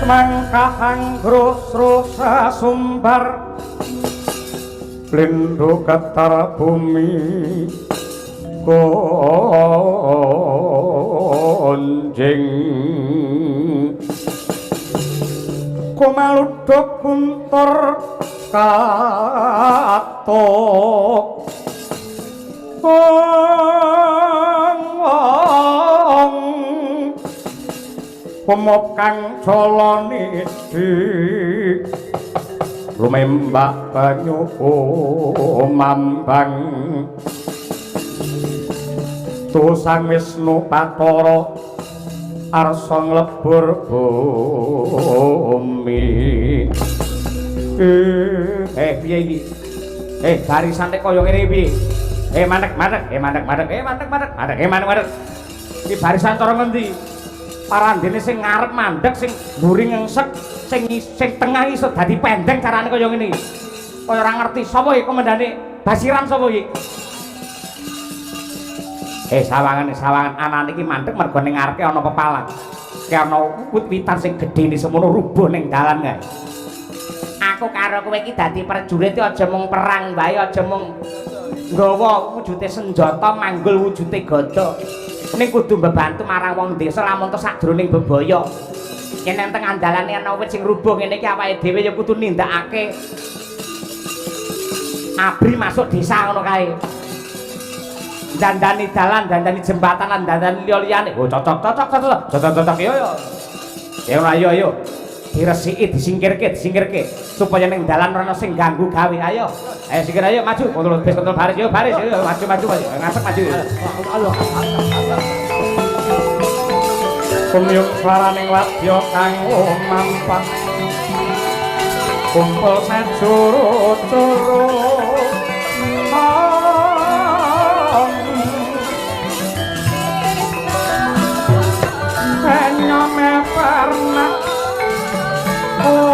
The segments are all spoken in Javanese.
Semangkahang grosrosa sumbar lindhu getar bumi gonjing kumaluduk guntur katuk Kumop kang jala nidhi lumembak banyu kumambang Tusang Wisnu Bathara arsa nglebur bumi. Piye iki? Barisan nek kaya ngene piye? Mandek, mandek, mandek, mandek, mandek, mandek, mandek, mandek, mandek. Iki barisan cara ngendi? Parandene sing ngarep mandek, sing mburi ngengsek, sing sing tengah iso dadi pendeng carane kaya ngene iki. Kaya ora ngerti sapa iki komandane Basiran sapa iki? Sawangan sawangan anane iki mandek mergo ning ngarepe ana pepalang. Ki ana wit-witan sing gedene semono rubuh ning dalan kae. Aku karo kowe iki dadi prajurit aja mung perang wae, aja mung nggawa wujude senjata, manggul wujude gada. Ning kudu mbebantu marang wong desa lamun to sajroning bebaya. Yen enten andalane ana wit sing rubuh ngene iki awake dhewe ya kudu nindakake abri masuk desa ngono kae. Dandani dalan, dandani jembatan, lan dandani liya-liyane. Oh, cocok, cocok, cocok, cocok, cocok, yo yo. Ya ayo ayo. Diresiki, disingkirke, disingkirke supaya ning dalan ora ana sing ganggu gawe. Ayo. Ayo singkir ayo maju. Kontrol bis, kontrol baris, yo baris, yo maju maju maju. Ngasek maju. Kumyuk swaraning wadya kang lumampak. Kumpul sajuru-juru. Nyame parna ong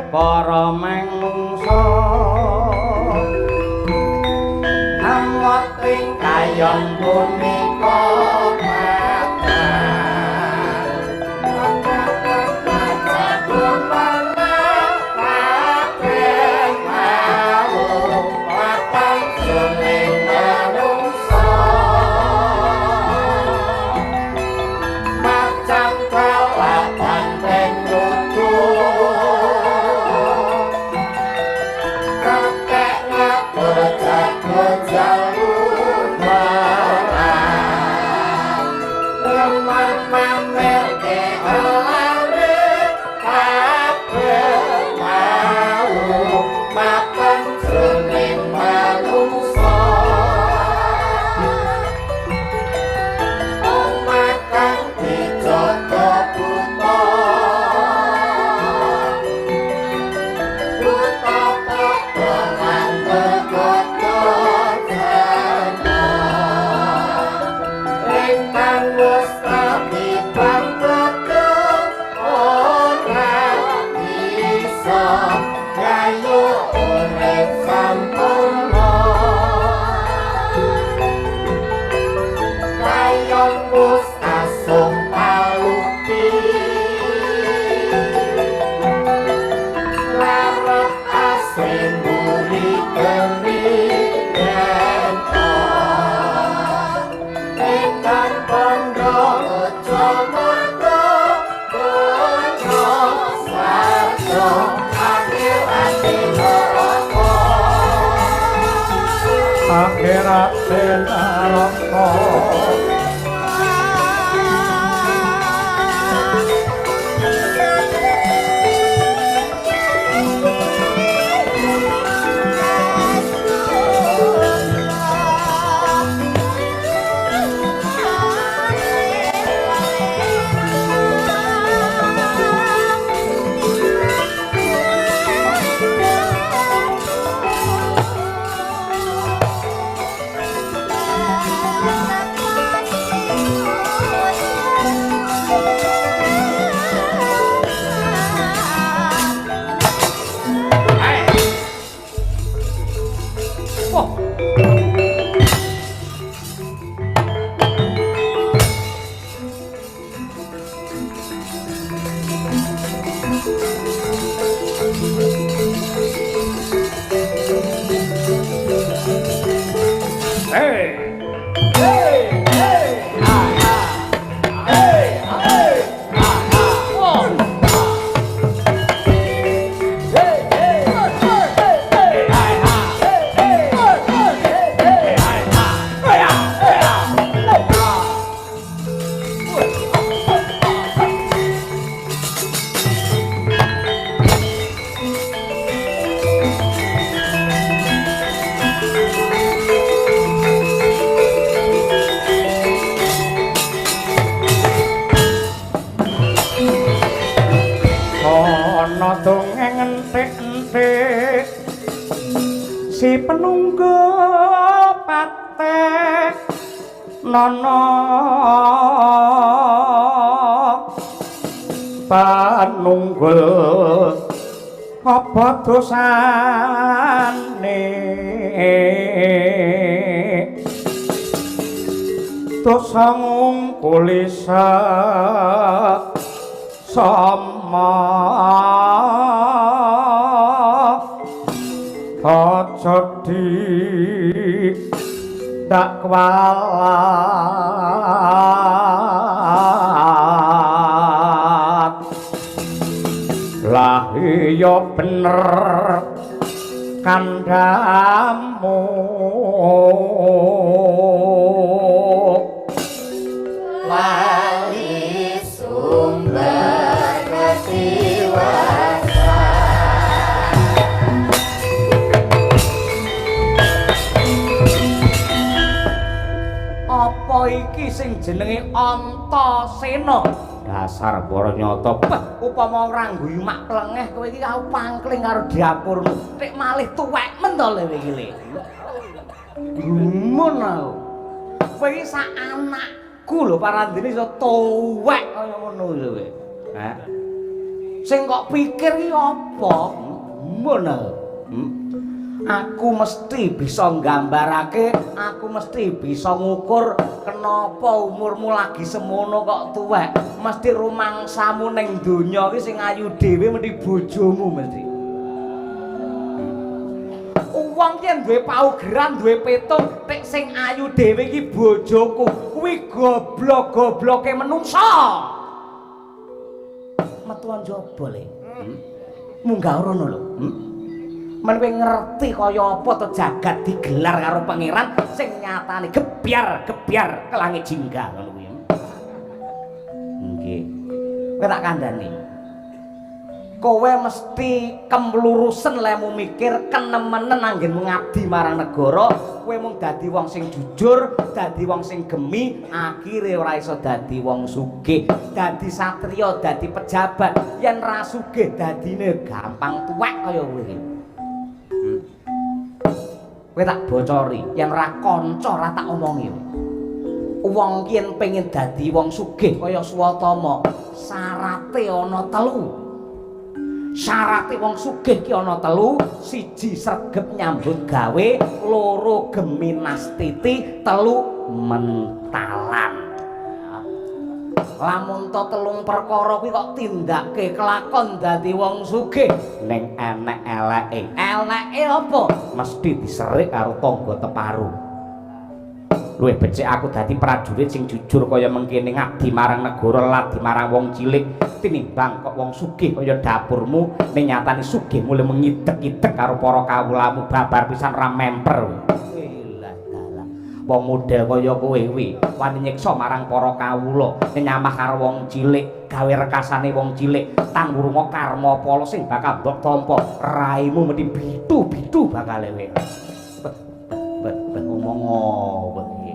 Para manungsa amot ing kayon punika si penunggu pateh nono panunggul apa dosane dosa ngungkuli sama aja di dak kualat lah iya bener kandhamu wali sumber ketiwasan. Apa iki sing jenenge Antasena? Dasar para nyata. Upama ora ngguyu mak plengeh kowe iki aku pangkling karo dapurmu. Nek malih tuwek men to le iki le. Gumun aku. Kowe iki sak anakku lho parandene iso tuwek kaya ngono lho kowe. Hah? Sing kok pikir iki apa? Ngono. Aku mesti bisa nggambarake, aku mesti bisa ngukur kenapa umurmu lagi semono kok tuwek. Mesti rumangsamu ning donya iki sing ayu dhewe mesti bojomu mesti. Wong ki duwe paugeran, duwe petung, tek sing ayu dhewe iki bojoku. Kuwi goblok-gobloke menungsa. Metu njaba le. Munggah rono lho. Men kowe ngerti kaya apa to jagat digelar karo pangeran sing nyatane gebyar-gebyar kelange jingga ngono kuwi. Nggih. Kowe tak kandhani. Kowe mesti kemlurusen lemu mikir kenemenen anggenmu ngabdi marang negara, kowe mung dadi wong sing jujur, dadi wong sing gemi, akhire ora iso dadi wong sugih, dadi satriya, dadi pejabat, yen ra sugih dadine gampang tuwek kaya kowe iki. Kowe tak bocori, yen ora kanca ora tak omongi. Wong ki yen pengin dadi wong sugih kaya Swatama, syarate ana telu. Syarate wong sugih ki ana telu, siji sregep nyambut gawe, loro gemi nastiti, telu mentalan. Lamun to telung perkara kuwi kok tindake kelakon dadi wong sugih, ning enek eleke. Eleke apa? Mesti diserik karo tangga teparo. Luwih becik aku dadi prajurit sing jujur kaya mengkene ngabdi marang negara ladi marang wong cilik tinimbang kok wong sugih kaya dapurmu ning nyatane sugih mulih mengidek-idek karo para kawulamu babar pisan ra memper. Elah dalah. Wong model kaya kowe kuwi wani nyiksa marang para kawula nyamah karo wong cilik gawe rekasane wong cilik tangurunga karma pala sing bakal mbok tampa raimu mesti bitu-bitu bakal kowe. Ngomong apa iki?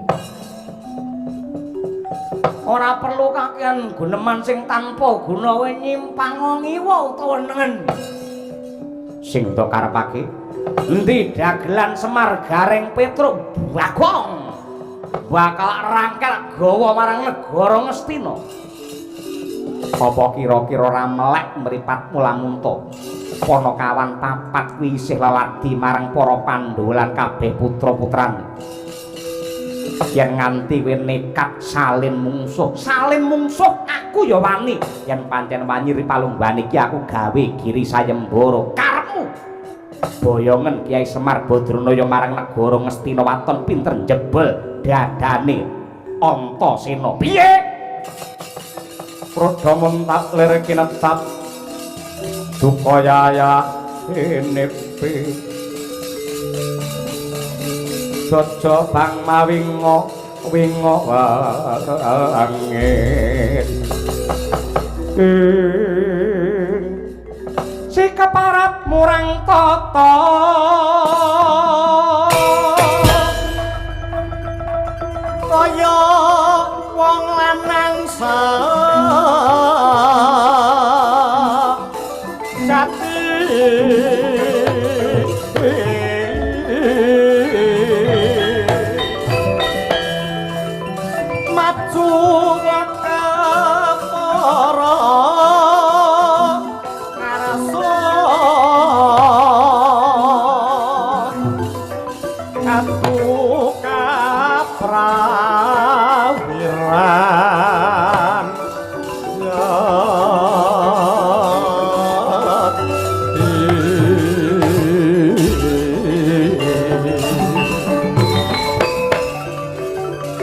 Ora perlu kakean guneman sing tanpa guna kowe nyimpang ngiwa utawa nengen. Sing mbok karepake endi dagelan Semar Gareng Petruk Bagong bakal rangkel gawa marang negara Ngastina. Apa kira-kira ora melek mripatmu lamunta? Panakawan papat kuwi isih leladi marang para Pandhawa lan kabeh putra-putrane. Yen nganti kowe nekat salin mungsuh aku ya wani. Yen pancen wani palungguhan iki aku gawe giri sayembara karepmu. Boyongen Kyai Semar Badranaya marang negara Ngastina waton pinter njebel dadane Antasena. Piye? Prodha mung tak lir kinetap duka yaya enepe Jaja bang mawinga winga wangit Sikeparat murang tata kaya wong lanang sejati maju para ngarsa katu kaprawiran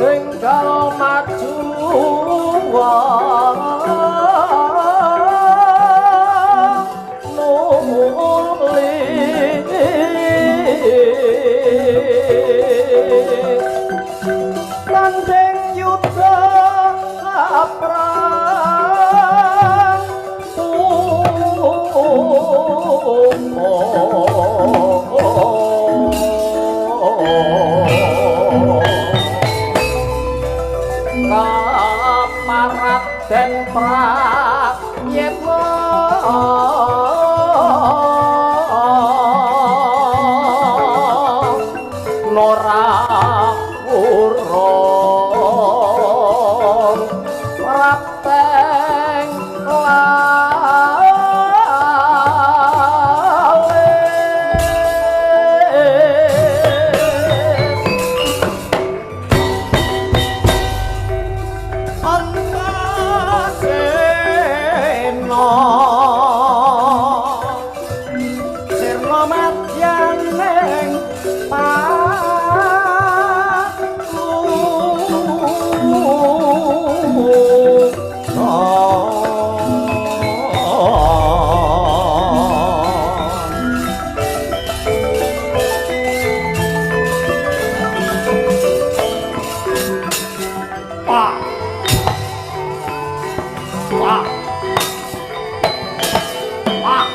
enggal maju nuli nanding yuda perang Kaparaden Prayitna nora urung prapeng lan Wah. Wah.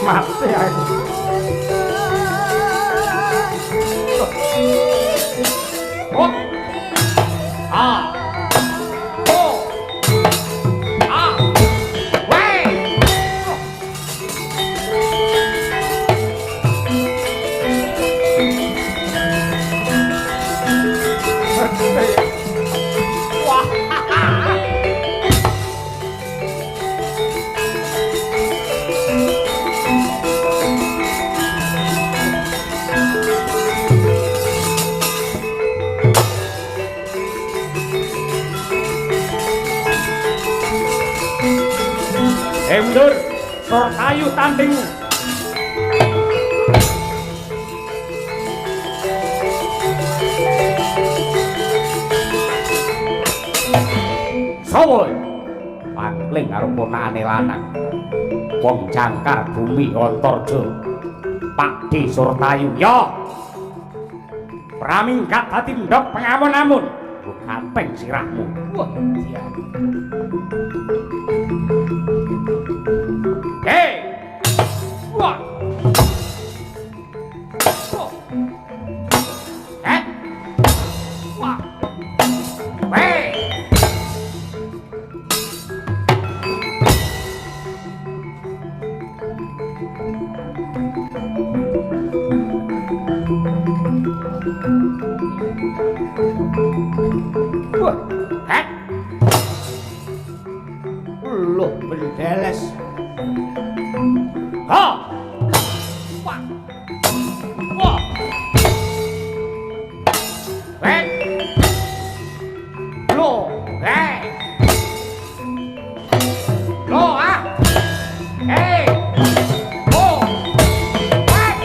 Mati aku. Oh. Ah. Oh. Ah. Weh. Wah. Mundur, sor kayu tanding. Sowo pangling karo ponakane lanang. Wong jangkar bumi Antarja. Pakde Surtayu. Yo. Praminggat dadi ndhok pengamun-amun. Ganteng sirahmu. Wah, dian. Hei. Wah. Eh. Wah. Hei. Wah, hek. Loh, bendeles. Ha. Wah. Wah. Hek. Loh, hek. Loh, ah. Hei. Oh. Hek.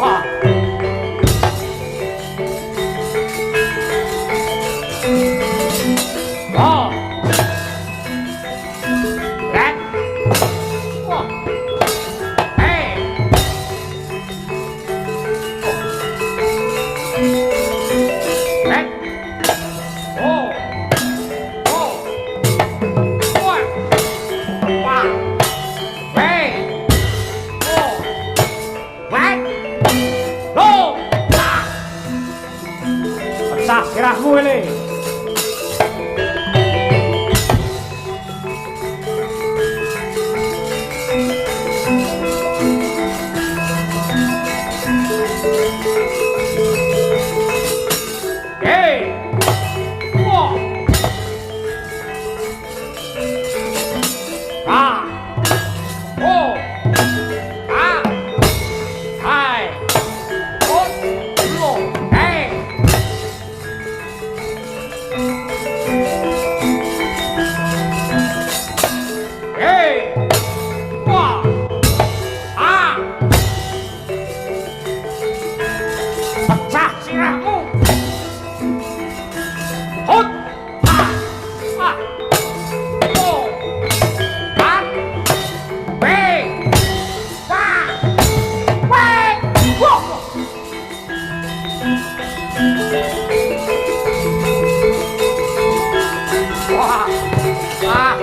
Wah. Oh. Hek. Wah. Hei. Hek. Oh. Oh. Wah. Wah. Hei. Oh. Wah. Lo. Ah. Pecah sirahmu ini. Hei. Wah. Ah. Oh. Ah. Hai. Oh. Lo. Hei. Hei. Wah. Ah. Pecah sirahmu. Hut. Ah. Ah. Oh. Ah. B. Wah. Weh. Wah. Wah. Wah.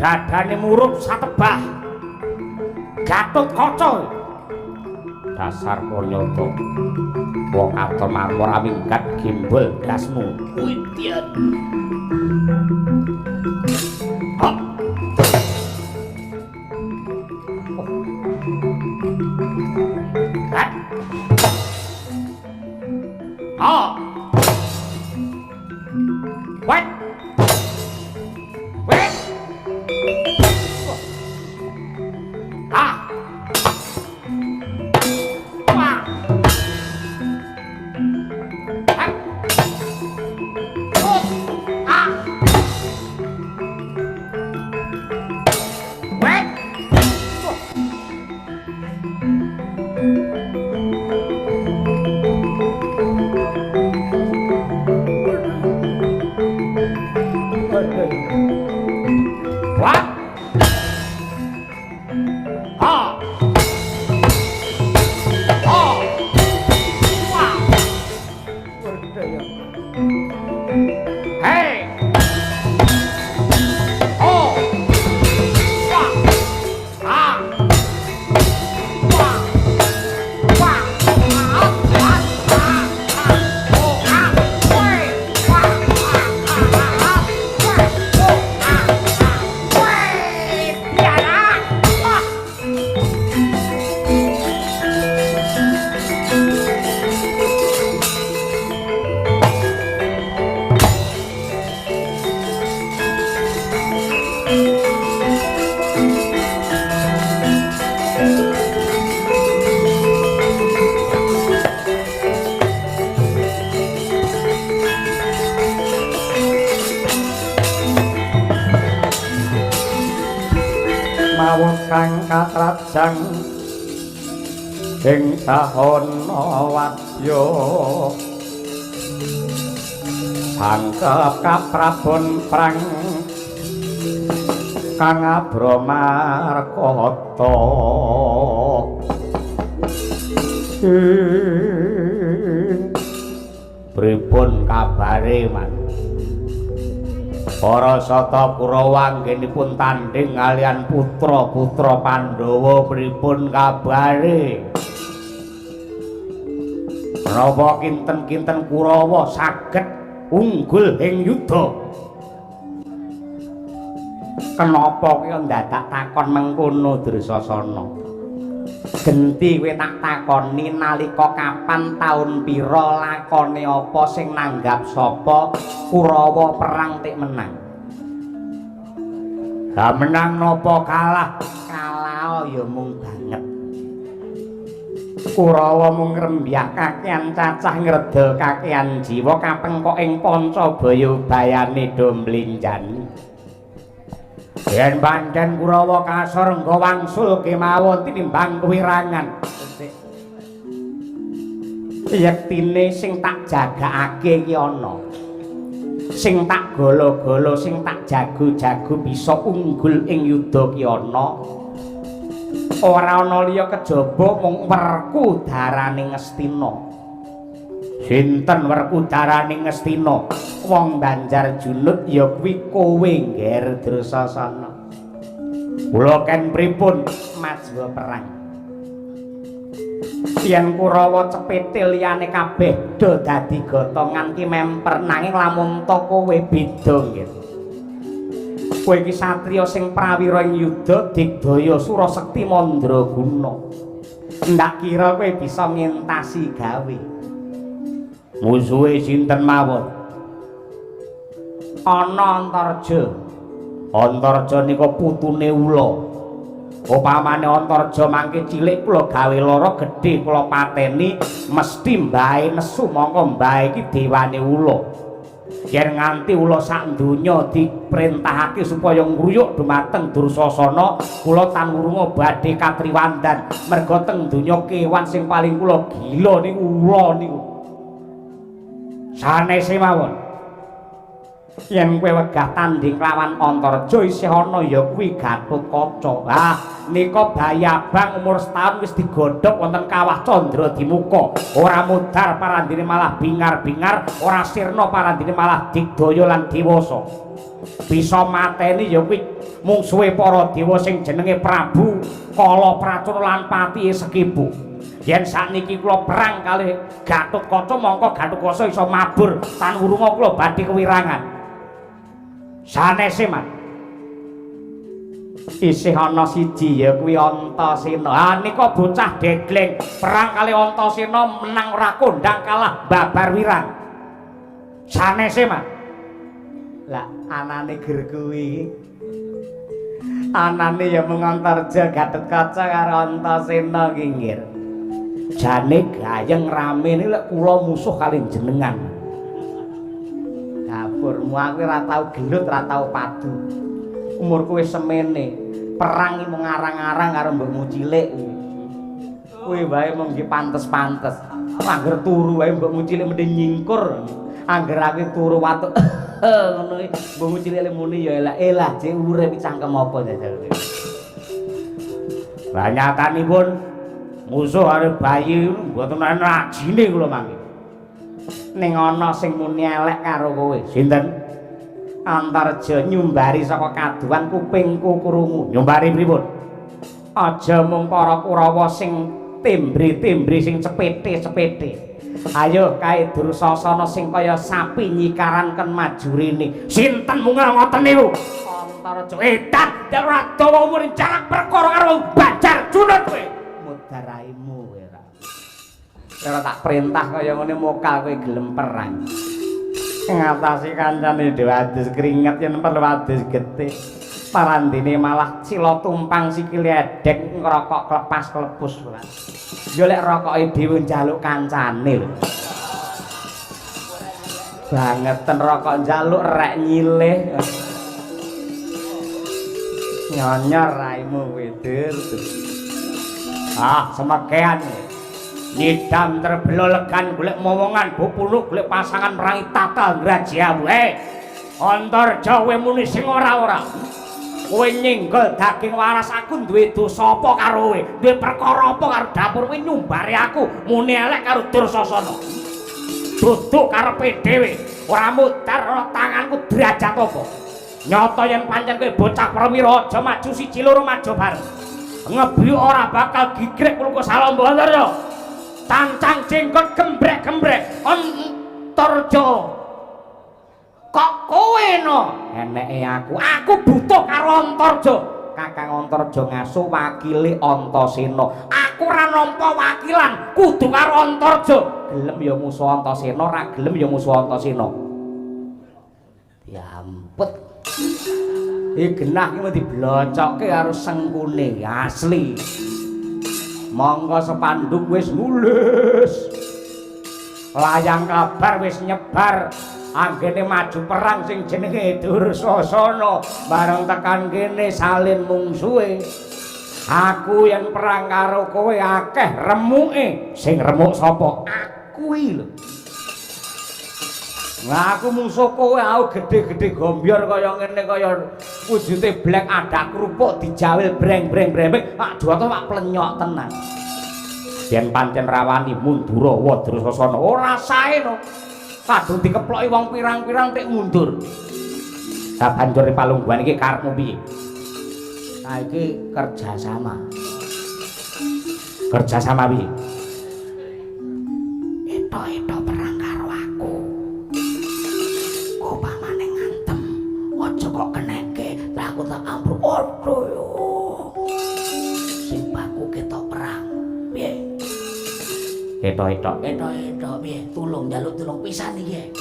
Dadane murup satebah. Gatot Kaca. Dasar Purnyata. Wong katon marmor aminggat gembol dasmu. Widyan. Hop. Hek. Ha. Wet. Wet. Ah. Wah. Hek. Oh. Ah. Wet. Oh. Wah. Ha. Ha. Wah. Hei. Oh. Wah. Ah. Wah. Wah. Ah. Ah. Ah. Ah. Oh. Ah. Weh. Wah. Ah. Ah. Ah. Weh. Oh. Ah. Ah. Weh. Biar ah. Wah. Mawon kang katrajang Ing sahana wadya sangkep kaprabon prang kang abramarkata. Pripun kabare, Man? Para sata Kurawa anggenipun tandhing kaliyan putra-putra Pandhawa pripun kabare? Menapa kinten-kinten Kurawa saged unggul ing yuda? Kenapa kowe ndadak takon mengkono, Dursasana? Genti kowe tak takoni nalika kapan, taun pira, lakone apa, sing nanggap sapa, Kurawa perang tik menang. Lah menang napa kalah? Kalah ya mung banget. Kurawa mung ngrembyak kakean cacah, ngredel kakean jiwa, kapengkok ing Pancabaya bayane do mlinjani. Yen pancen Kurawa kasor nggo wangsul kemawon tinimbang kewirangan. Yektine sing tak jagakake iki ana. Sing tak gala-gala, sing tak jago-jago bisa unggul ing yuda ki ana. Ora ana liya kejaba mung Werkudarane Ngastina. Sinten Werkudarane Ngastina? Wong Banjar Junut ya kuwi kowe, Ngger Dursasana. Kula ken pripun majuwa perang? Yen Kurawa cepete liyane kabeh do dadi gotongan ki memper, nanging lamun ta kowe beda, Ngger. Kowe iki satriya sing prawira ing yuda, digdaya sura sekti mandraguna. Ndak kira kowe bisa ngentasi gawe. Musuhe sinten mawon? Ana Antarja. Antarja nika putune ula. Upamane Antarja mangke cilik kula gawe lara, gedhe kula pateni, mesti mbahe nesu, mongko mbahe iki dewane ula. Yen nganti ula sak donya diperintahake supaya ngruyuk dumateng Dursasana, kula tan wurunga badhe katriwandan, merga teng donya kewan sing paling kula gila niku ula niku. Sanese mawon. Yen kowe wegah tandhing lawan Antarja isih ana ya kuwi Gatotkaca. Ah, nika bayi abang umur setahun wis digodhog wonten kawah Candra Dimuka. Ora mudhar parandene malah bingar-bingar, ora sirna parandene malah digdaya lan dewasa. Bisa mateni ya kuwi mungsuhe para dewa sing jenenge Prabu Kala Pracona lan patihe Sekipu. Yen sakniki kula perang kalih Gatotkaca, mongko Gatotkaca iso mabur tan wurunga kula badhe kewirangan. Sanese, Man. Isih ana siji ya kuwi Antasena. Ah nika bocah degleng, perang kalih Antasena menang ora kondang, kalah babar wirang. Sanese, Man. Lah anane ger kuwi. Anane ya mung Antarja, Gatotkaca karo Antasena ki, Nggir. Jane gayeng rame lek kula musuh kalih jenengan. Dapurmu aku ora tau gelut, ora tau padu. Umurku wis semene. Perang iki mung ngarang-arang karo mbokmu cilik. Kuwi wae mung nggih pantes-pantes. Angger turu wae mbokmu cilik mending nyingkur. Angger aku turu watuk ngono iki mbokmu cilik muni ya elah elah jek urip cangkem apa jajal. Lah nyatanipun musuh arep bayi mboten enten ajine kula mangke. Ning ana sing muni elek karo kowe. Sinten? Antarja nyumbari saka kaduan kupingku krungu. Nyumbari pripun? Aja mung para Kurawa sing timbre-timbre sing cepete-cepete. Ayo kae Dursasana sing kaya sapi nyikaran ken maju rene. Sinten mungel ngoten niku? Antarja edan ora dawa umur jarak perkara karo Banjar Junut kowe. Mudaraimu kowe ora. Ora tak perintah kaya ngene mokal kowe gelem perang. Ngatasi kancane dhewe adus keringet yen perlu adus getih. Parandene malah sila tumpang sikile edek ngrokok klepas klepus ora. Ya lek rokoke dhewe njaluk kancane lho. Bangeten rokok njaluk rek nyilih. Nyonyor raimu kowe, Dur. Ah, semekean. Nyidam terbelo legan golek momongan bupuluk golek pasangan merangi tata ngrajamu. Antarja kowe muni sing ora-ora. Kowe nyinggol daging waras aku duwe dosa apa karo kowe? Duwe perkara apa karo dapur kowe nyumbare aku muni elek karo Dursasana. Duduk karepe dhewe, ora mudhar ora tanganku derajat apa. Nyata yen pancen kowe bocah perwira aja maju siji loro maju bareng. Ngebiyu ora bakal gigrek luka salombo Antarja. Tancang jenggot gembrek-gembrek Antarja. Kok kowe no? Eneke aku butuh karo Antarja. Kakang Antarja ngaso wakile Antasena. Aku ora nampa wakilan, kudu karo Antarja. Gelem ya musuh Antasena, ora gelem ya musuh Antasena. Diampet. Iki genah iki mung diblocokke karo sengkune asli. Monggo sepanduk wis nulis. Layang kabar wis nyebar. Anggene maju perang sing jenenge Dursasana bareng tekan kene salin mungsuhe. Aku yen perang karo kowe akeh remuke. Sing remuk sapa? Aku iki lho. Lah aku mungsuh kowe aku gedhe-gedhe gombyor kaya ngene kaya wujute blek ada kerupuk dijawil breng-breng brembek pak Jwata pak plenyok tenan. Yen pancen rawani mundura wa Dursasana ora sae no. Kadung dikeploki wong pirang-pirang tek mundur. Lah banjur palungguhan iki karepmu piye? Nah iki kerjasama. Kerjasama piye? Eto-eto perang karo aku. Upamane ngantem, aja kok keneke, lah aku tak ambruk. Aduh yo. Sing baku ketok perang. Piye? Eto-eto. Eto-eto piye? Tulung njaluk tulung pisan iki.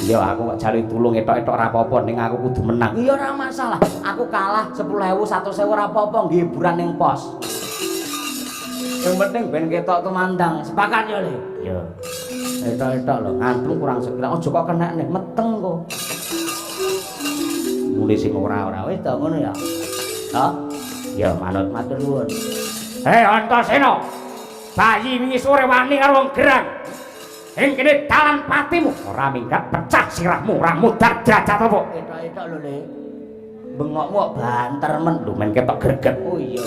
Iya aku kok jaluk tulung etok-etok ora apa-apa ning aku kudu menang. Iya ora masalah. Aku kalah 10.000 100.000 ora apa-apa nggih hiburan ning pos. Yang penting ben ketok tumandang. Sepakat ya, Le? Iya. Etok-etok lho, ngantem kurang segera. Aja kok kenekne, meteng kok. Muni sing ora-ora wis to ngono ya. Ha? Ya manut matur nuwun. Hei Antasena. Bayi wingi sore wani karo wong gerang. Ing kene dalan patimu ora minggat pecah sirahmu ora mudhar derajat apa. Etok-etok lho, Le. Bengokmu kok banter men lho men ketok greget. Oh iya.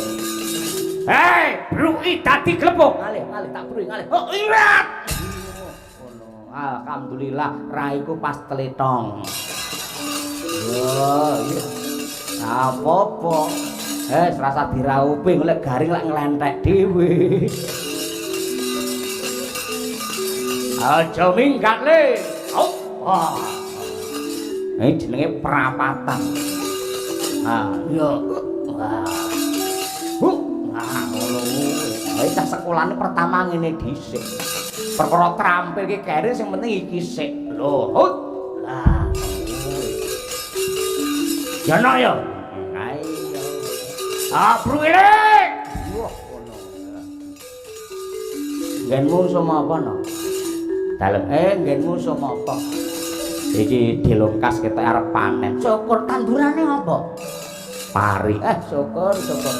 Hei, bruki dadi glepuk. Ngalih, ngalih tak bruki ngalih. Oh, irat. Ngono. Alhamdulillah raiku pas teletong. Yo, iya. Apa-apa. Serasa diraupi golek garing lek nglentek dhewe. Aja minggat le. Oh. Wah. Ini jenenge prapatan. Ah, iya. Wah. Huh. Ah, ngono kuwi. Cah sekolahane pertama ngene dhisik. Perkara terampil iki kere sing penting iki sik. Lho, hut. Lah. Ya no ya. Ayo. Ah, bruwile. Wah, ngono. Nggenmu sama apa no? Dalem nggenmu sama apa? Iki dilongkas ketok arep panen. Syukur tandurane apa? Pari. Syukur, syukur.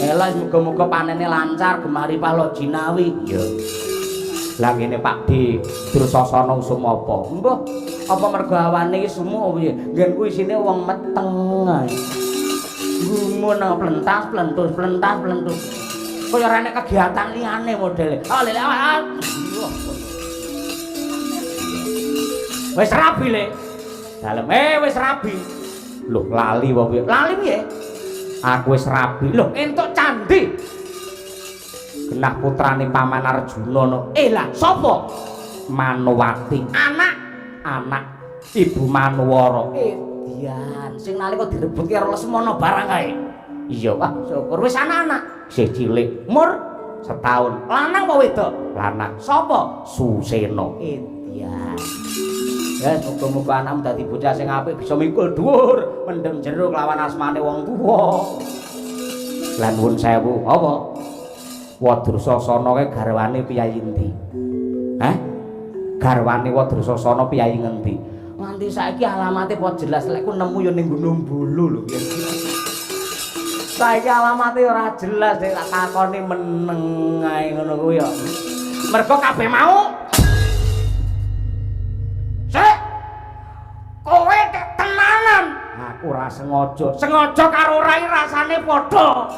Elah muga-muga panene lancar gemari palo jinawi. Iya. Lah ngene Pak Di, Dursasana usum apa? Mbah, apa mergo awane iki sumuk piye? Nggenku isine wong meteng ae. Gumun plentas plentus plentas plentus. Kaya ora enek kegiatan liyane modele. Oh, lele. Wis rabi, Le. Dalem wis rabi. Loh, lali apa piye? Lali piye? Aku wis rabi. Loh, entuk candhi. Genah putrane Paman Arjuna no. Lah, sapa? Manowati. Anak anak Ibu Manuwara. Dian, sing nalika direbut karo Lesmana barang kae. Iya, wah, syukur wis anak-anak. Isih cilik. Umur setahun. Lanang apa wedok? Lanang. Sapa? Susena. Dian. Ya, muga-muga anakmu dadi bocah sing apik bisa mikul dhuwur, mendem jero kelawan asmane wong tuwa. Lah nuwun sewu, apa? Wadursasana kae garwane piyayi endi? Hah? Garwane Wadursasana piyayi ngendi? Nganti saiki alamate apa jelas lek ku nemu ya ning Gunung Bulu lho. Saiki alamate ora jelas nek tak takoni meneng ae ngono kuwi ya. Mergo kabeh mau. Sik. Kowe tek tenanan. Aku ora sengaja. Sengaja karo ora rasane padha.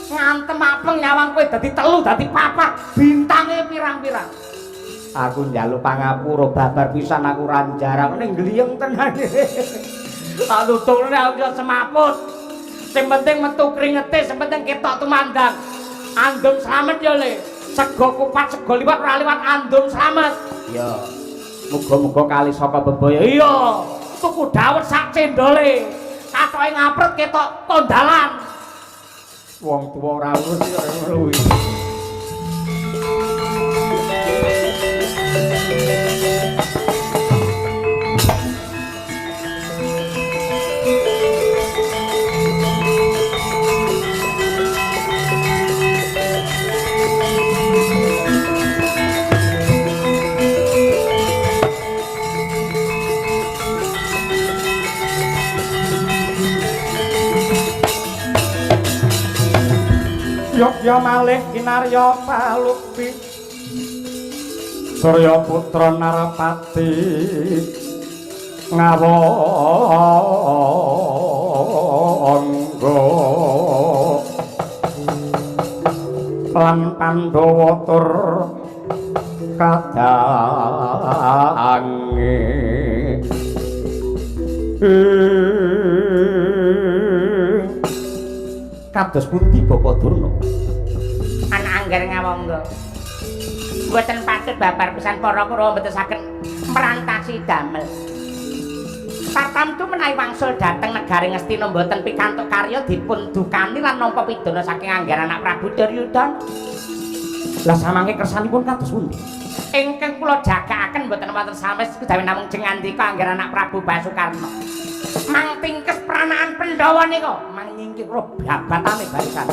Ngantem apeng nyawang kowe dadi telu, dadi papat, bintange pirang-pirang. Aku njaluk pangapura babar pisan aku ora njarang ning gliyeng tenan. Tak tutukne aku iso semaput. Sing penting metu kringete, sing penting ketok tumandang. Andum slamet ya Le. Sego kupat, sego liwat ora liwat andum slamet. Iya. Muga-muga kali saka bebaya. Iya. Tuku dawet sak cendole. Katoke ngapret ketok kondalan. Wong tuwa ora urus ya ngono kuwi. Yogya malih kinarya palupi Surya putra Narapati ngawangga lan Pandhawa tur kadange kados pundi Bapak Durna? Anak angger ngawangga. Mboten patut babar pisan para Kurawa mboten saged merantasi damel. Tartamtu menawi wangsul dhateng negari Ngastina mboten pikantuk karya dipun dukani lan nampa pidana saking angger anak Prabu Duryudana. Lah samangke kersanipun kados pundi? Ingkang kula jagakaken mboten wonten sawis kejawi namung jeng ngandika angger anak Prabu Basukarna. Mang tingkes pranaan Pandhawa nika, mang nyingkir babatane barisan.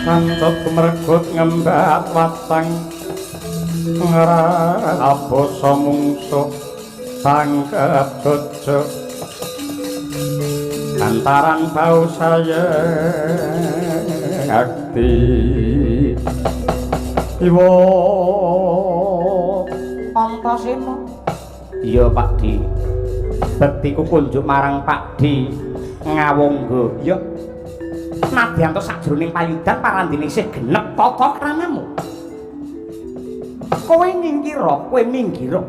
Kantut mergut ngembat watang ngrabasa mungsuh tangkep bojo antaran bau saya akti iwa Antasena. Iya Pak Di. Bektiku kunjuk marang Pak Di ngawangga. Iya. Nadyan to sajroning payudan parandene isih genep tata kramamu. Kowe nyingkira, kowe minggira.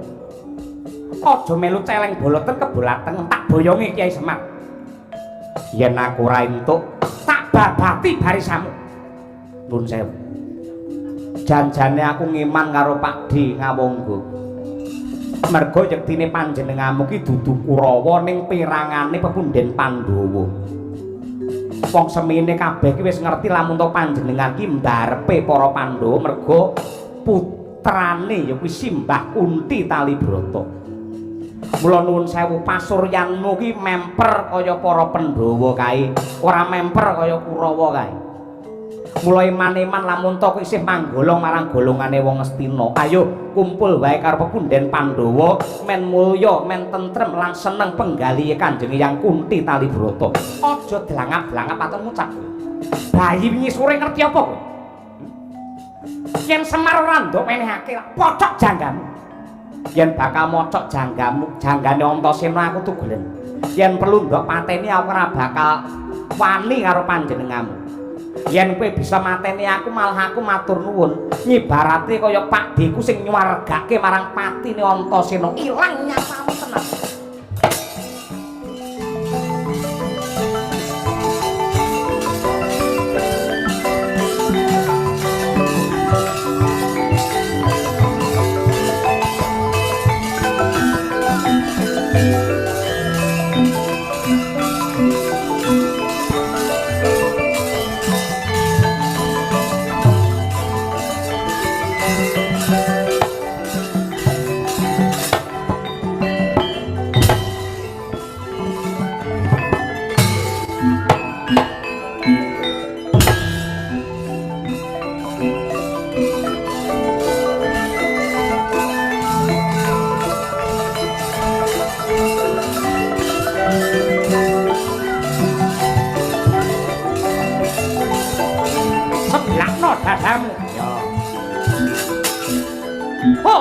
Aja melu celeng boloten kebolateng tak boyonge Kyai Semar. Yen aku ora entuk, tak babati barisamu. Nuwun sewu. Janjane aku ngiman karo Pak Di ngawangga. Mergo yektine panjenenganmu ki dudu Kurawa ning pirangane pepundhen Pandhawa. Wong semene kabeh ki wis ngerti lamun to panjenengan ki mbarepe para Pandhawa mergo putrane ya kuwi Simbah Kunti Talibrata. Mula nuwun sewu pasuryanmu ki memper kaya para Pandhawa kae, ora memper kaya Kurawa kae. Mulai maneman lamun to isih manggolong marang golongane wong Ngastina. Ayo kumpul wae karo pepunden Pandhawa, men mulya, men tentrem lan seneng penggalihe Kanjeng Hyang Kunti Talibrata. Aja dlangap-dlangap atur ngucap. Bayi wingi sore ngerti apa kowe? Yen Semar ora nduk menehake pocok janggamu. Yen bakal mocok janggamu, janggane Antasena aku tugelen. Yen perlu ndok pateni aku ora bakal wani karo panjenenganmu. Yen kowe bisa mateni aku malah aku matur nuwun. Ngibarate kaya pakdheku sing nyuwargake marang patine Antasena ilang nyawamu tenan. Dadamu. Ya. Ho.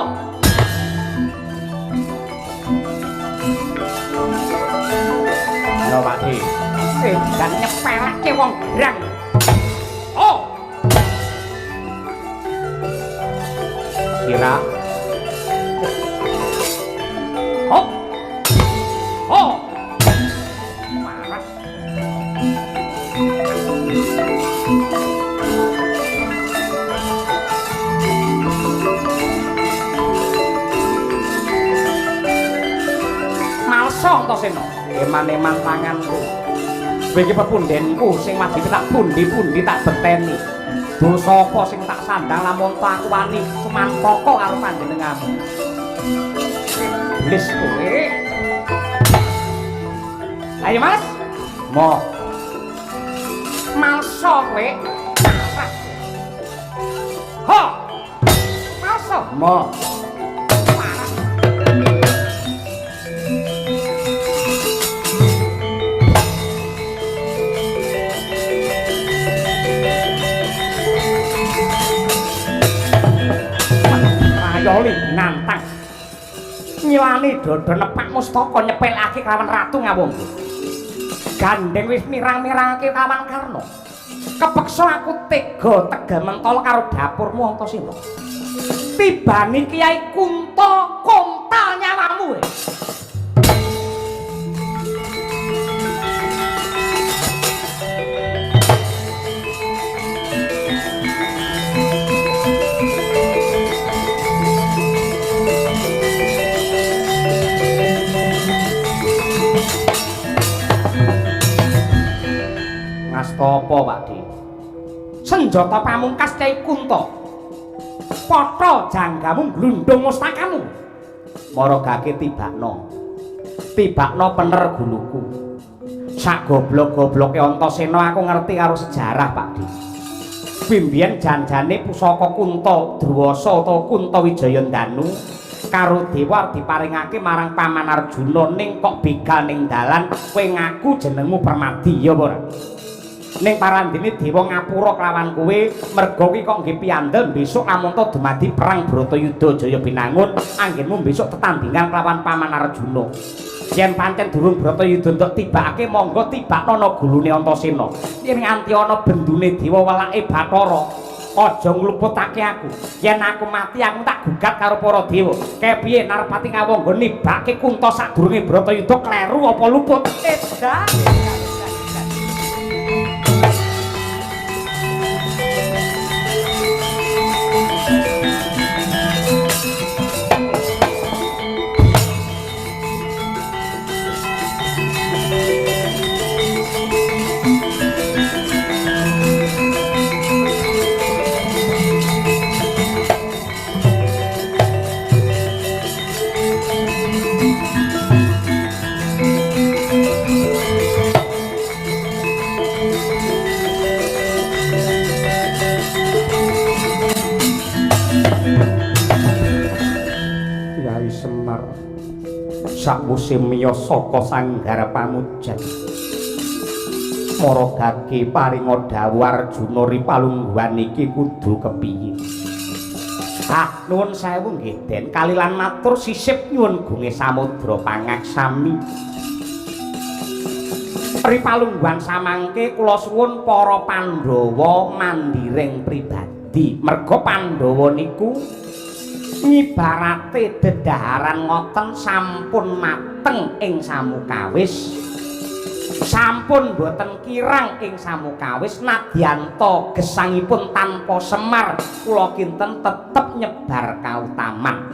Yo Pakde. Dan nyepelake wong gerang. Oh. Kira. Hop. Ho. Marah. Antasena, eman-eman tanganku. Kowe iki pepundenku sing wajib tak pundi-pundi tak beteni. Dosa apa sing tak sandang lamun ta aku wani sumantaka karo panjenenganmu. Iblis kowe. Ayo Mas. Moh. Malsa kowe. Ho. Malsa. Moh. Yoli nantang nyilani dada nepak mustaka nyepelake kelawan Ratu Ngawangga. Gandeng wis mirang-mirangake kelawan Karna. Kepeksa aku tega tegel mentol karo dapurmu Antasena. Tibani Kyai Kunta kontal nyawamu. Ngasta apa Pakde? Senjata pamungkas Kyai Kunta. Potho janggamu glundung mustakamu. Maragake tibakno. Tibakno pener guluku. Sak goblok-gobloke Antasena aku ngerti karo sejarah Pakde. Kuwi mbiyen janjane pusaka Kunta Druwasa utawa Kunta Wijayandanu karo dewa diparingake marang Paman Arjuna ning kok begal ning dalan kowe ngaku jenengmu Permadi ya apa ora? Ning parandene dewa ngapura kelawan kowe merga kuwi kok nggih piyandel besok lamun ta dumadi perang Bratayuda Jaya Binangun anggenmu besok tetandingan kelawan Paman Arjuna. Yen pancen durung Bratayuda entuk tibakake monggo tibakno ana gulune Antasena. Yen nganti ana bendune dewa welake Bathara aja ngluputake aku. Yen aku mati aku tak gugat karo para dewa. Kepiye Narpati Ngawangga nibake Kunta sadurunge Bratayuda kleru apa luput? Edan. Sakwuse miyos saka sanggar pamujan, Maragage paringa dawuh Arjuna ri palungguhan iki kudu kepiye? Ah, nuwun sewu nggih Den, kalilan matur sisip nyuwun gunge samudra pangaksami. Ri palungguhan samangke kula suwun para Pandhawa mandiring pribadi. Merga Pandhawa niku ngibarate dedaharan ngoten sampun mateng ing samukawis. Sampun boten kirang ing samukawis nadyanta gesangipun tanpa Semar kula kinten tetep nyebar kautaman.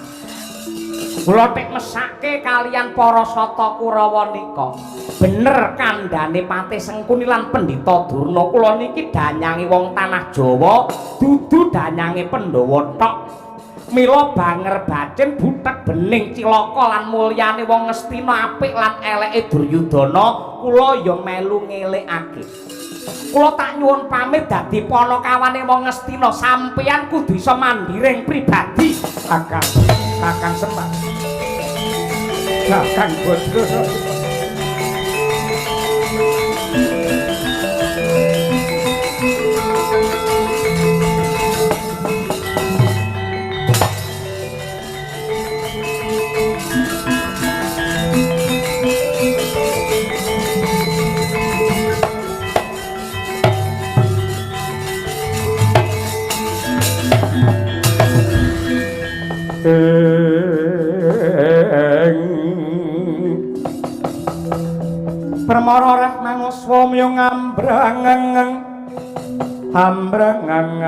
Kula tek mesake kalian para Sata Kurawa nika. Bener kandhane Patih Sengkuni lan Pendhita Durna, kula niki danyange wong tanah Jawa, dudu danyange Pandhawa tok. Mila banger bacin butek bening cilaka lan mulyane wong Ngastina apik lan eleke Duryudana, kula ya melu ngelekake. Kula tak nyuwun pamit dadi panakawane wong Ngastina, sampeyan kudu iso mandiring pribadi. Kakang, Kakang Semar. Kakang Badra. Permara reh manguswa myo ngambrangeng ambrangang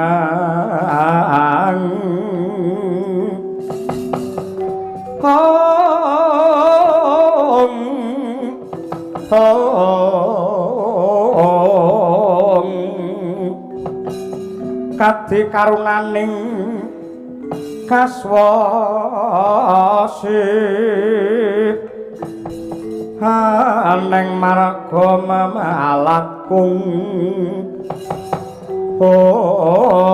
kong kong kadi karunaning kaswasi aneng marga memalakung ong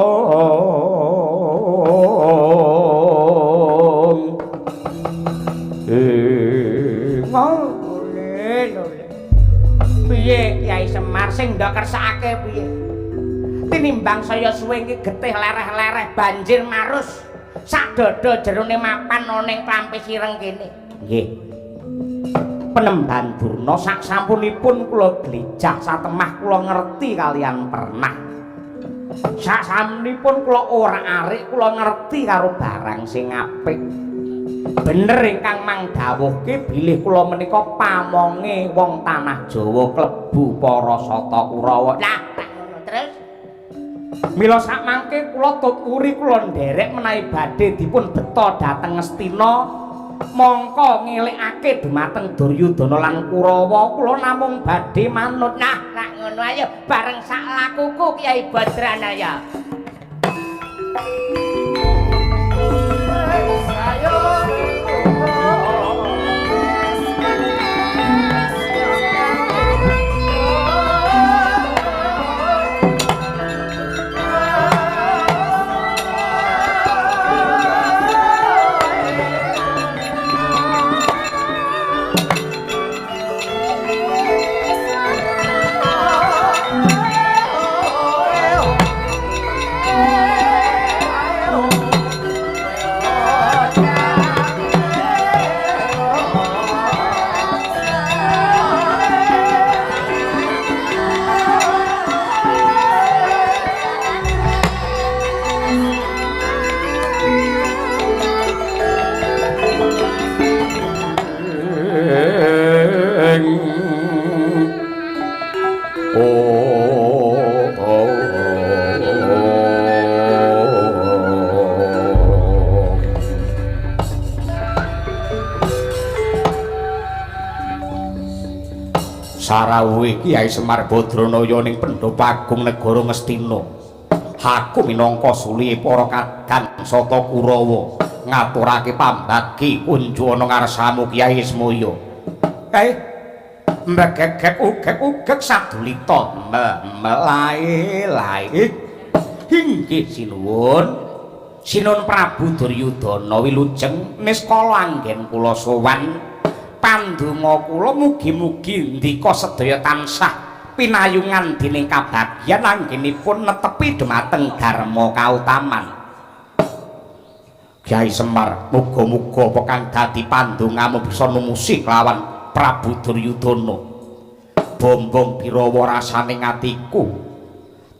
Piye Kyai Semar sing ndak kersakake piye? Tinimbang saya suwe iki getih lereh-lereh banjir marus sak dodo jerone mapan ana ning Klampis ireng kene. Nggih. Penemban Durna sak sampunipun kula glecah satemah kula ngerti kalian pernah. Sak sampunipun kula ora arik kula ngerti karo barang sing apik. Bener ingkang mang dawuhke bilih kula menika pamonge wong tanah Jawa klebu para Sata Kurawa. Lah, tak ngono terus. Mila sak mangke kula tut uri kula nderek menawi badhe dipun beta dhateng Ngastina mongko ngelekake dumateng Duryudana lan Kurawa kula namung badhe manut. Nah, tak ngono ayo bareng sak lakuku Kyai Badranaya. Sarawuhe Kyai Semar Badranaya ning Pandhapa Agung Negara Ngastina. Aku minangka sulihe para kadang Sata Kurawa ngaturake pambagi kunjuk ana ngarsamu Kyai Ismaya. Kae mbegegek ugek-ugek sadulita melae-lae. Inggih sinuwun. Sinuwun Prabu Duryudana wilujeng niskala anggen kula sowan Pandonga kula mugi-mugi ndika sedaya tansah pinayungan dening kabagyan anggenipun netepi dhumateng dharma kautaman. Kyai Semar, muga-muga apa kang dadi pandongamu bisa numusi kelawan Prabu Duryudana. Bombong birawa rasane atiku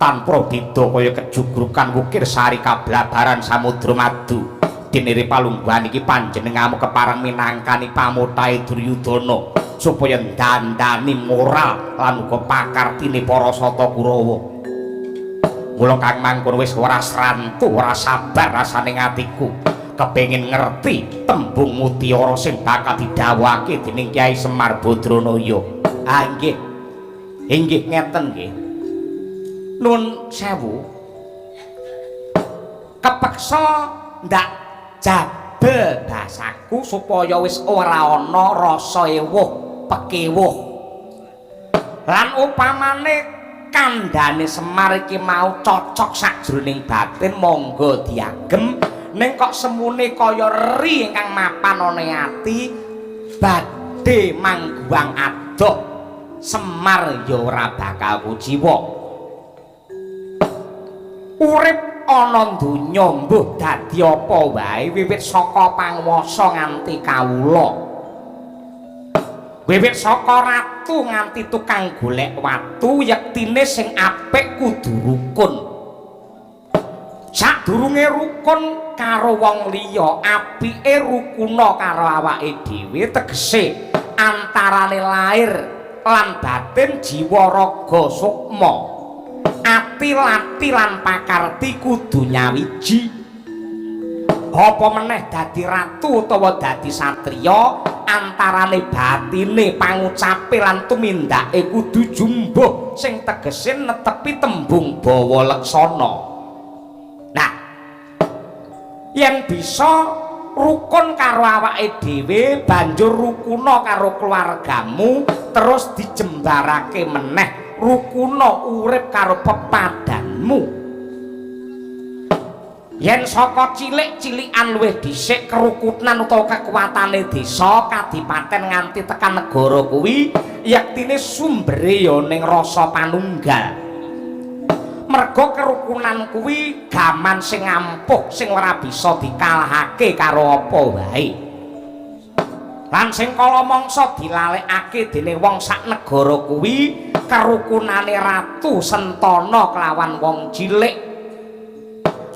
tanpa beda kaya kejugrukan wukir sari kablabaran samudra madu. Dinire palungguhan iki panjenenganmu kepareng minangkani pamutahe Duryudana supaya ndandani moral lan uga pakartine para sata Kurawa. Mula kang mangkono wis ora srantu, ora sabar rasane atiku kepengin ngerti tembung mutiara sing bakal didhawuhake dening Kyai Semar Badranaya. Ah nggih. Inggih ngeten nggih. Nun sewu. Kepeksa ndak jabel basaku supaya wis ora ana rasa ewuh pekewuh. Lan upamane kandhane Semar iki mau cocok sakjroning batin, monggo diagem. Ning kok semune kaya ri ingkang mapan ana ing ati badhe mangguang adoh, Semar ya ora bakal kuciwa. Urip ana donya mbuh dadi apa wae, wiwit saka panguwasa nganti kawula, wiwit saka ratu nganti tukang golek watu, yektine sing apik kudu rukun. Sadurunge rukun karo wong liya, apike rukuna karo awake dhewe, tegese antarane lair lan batin, jiwa raga sukma, ati lati lan pakarti kudu nyawiji. Apa meneh dadi ratu utawa dadi satriya, antarane batine, pangucape lan tumindake kudu jumbuh, sing tegese netepi tembung bawa leksana. Nah, yen bisa rukun karo awake dhewe, banjur rukuna karo keluargamu, terus dijembarake meneh rukuna urip karo pepadanmu. Yen saka cilik-cilikan luwih dhisik kerukunan utawa kekuatane desa, kadipaten nganti tekan negara kuwi yektine sumbere ya ning rasa panunggal. Merga kerukunan kuwi gaman sing ampuh sing ora bisa dikalahake karo apa wae. Lan sing kala mangsa dilalekake dening wong sak negara kuwi kerukunane Ratu Sentana kelawan wong cilik.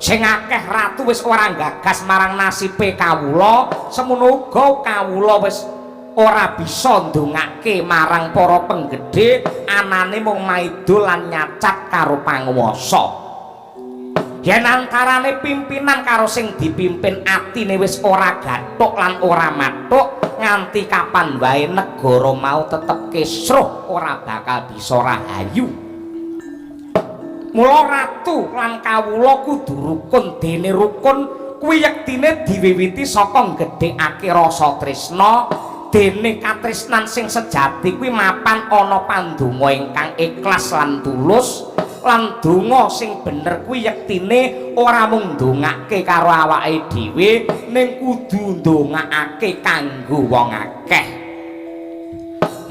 Sing akeh ratu wis ora gagas marang nasibe kawula, semono uga kawula wis ora bisa ndongake marang para penggedhe, anane mung maido lan nyacat karo panguwasa. Yen antarane pimpinan karo sing dipimpin atine wis ora gathuk lan ora mathuk, nganti kapan wae negara mau tetep kisruh, ora bakal bisa rahayu. Mula ratu lan kawula kudu rukun, dene rukun kuwi yektine diwiwiti saka nggedhekake rasa tresna. Dene katresnan sing sejati kuwi mapan ana pandonga ingkang ikhlas lan tulus, lan donga sing bener kuwi yektine ora mung ndongake karo awake dhewe, ning kudu ndongakake kanggo wong akeh.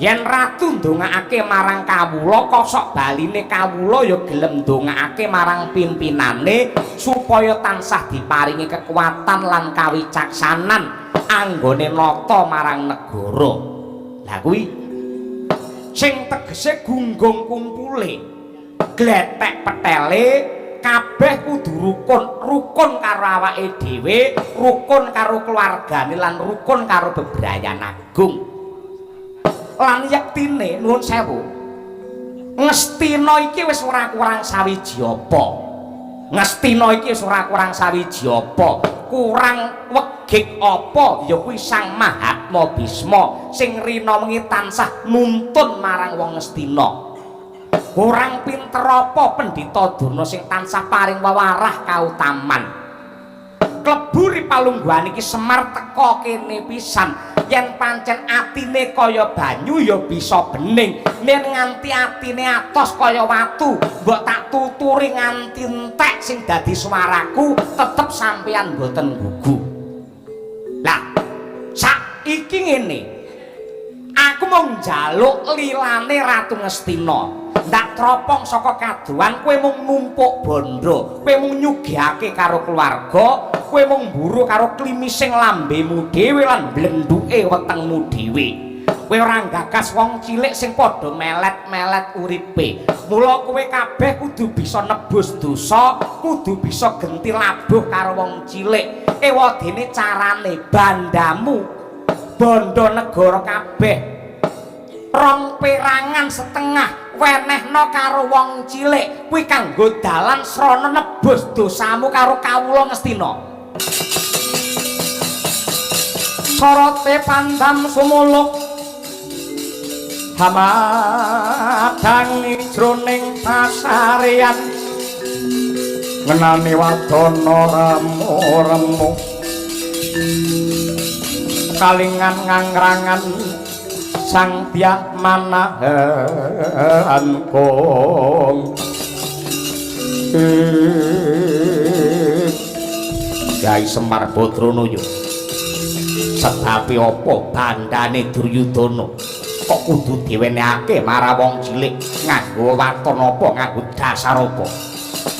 Yen ratu ndongakake marang kawula, kosok baline kawula ya gelem ndongakake marang pimpinane supaya tansah diparingi kekuatan lan kawicaksanan anggone nata marang negara. Lah kuwi sing tegese gunggung kumpule, gletek petele, kabeh kudu rukun, rukun karo awake dhewe, rukun karo keluargane lan rukun karo bebrayan agung. Lan yektine nuwun sewu, Ngastina iki wis ora kurang sawiji apa. Ngastina iki wis ora kurang sawiji apa, kurang wegik apa, ya kuwi Sang Mahatma Bisma sing rina wengi tansah nuntun marang wong Ngastina. Kurang pinter apa Pendhita Durna sing tansah paring wewarah kautaman. Kleburi palungguhan iki Semar teka kene pisan. Yen pancen atine kaya banyu ya bisa bening, yen nganti atine atos kaya watu, mbok tak tuturi nganti entek sing dadi swaraku tetep sampeyan mboten gugu. Lah saiki ngene, njaluk lilane Ratu Ngastina. Ndak tropong saka kaduan kowe mung numpuk bondo, kowe mung nyugihake karo keluarga, kowe mung mburu karo klimising lambemu dhewe lan blenduke wetengmu dhewe. Kowe ora gagas wong cilik sing padha melet-melet uripe. Mula kowe kabeh kudu bisa nebus dosa, kudu bisa genti labuh karo wong cilik. Ewadene carane bandamu bondo negara kabeh rong perangan setengah wenehno karo wong cilik kuwi kanggo dalan srana nebus dosamu karo kawula Ngastina. Sorote pandam sumuluk hamadang jroning pasarean ngenani wadana remu-remu kalingan ngangrangan sang dyah manahan kong. Kyai Semar Badranaya, sebabe apa bandane Duryudana kok kudu diwenehake marang wong cilik nganggo waton apa nganggo dasar apa?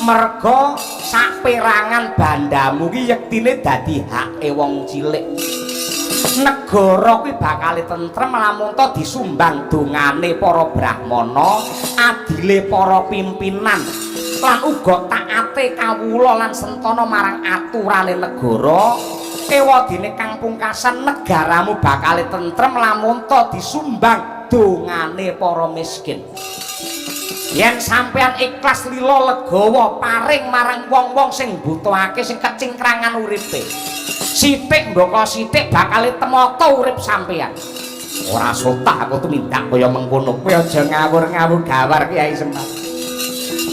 Merga saperangan bandamu ki yektine dadi hake wong cilik. Negara kuwi bakal tentrem lamun ta disumbang dongane para brahmana, adile para pimpinan, lan uga taate kawula lan sentana marang aturane negara. Ewadene kang pungkasan negaramu bakal tentrem lamun ta disumbang dongane para miskin. Yen sampeyan ikhlas lila legawa paring marang wong-wong sing mbutuhake sing kecingkrangan uripe, sithik mbaka sithik bakal temata urip sampeyan. Ora sotah aku tumindak kaya mengkono. Kowe aja ngawur-ngawur gawar Kyai Semar.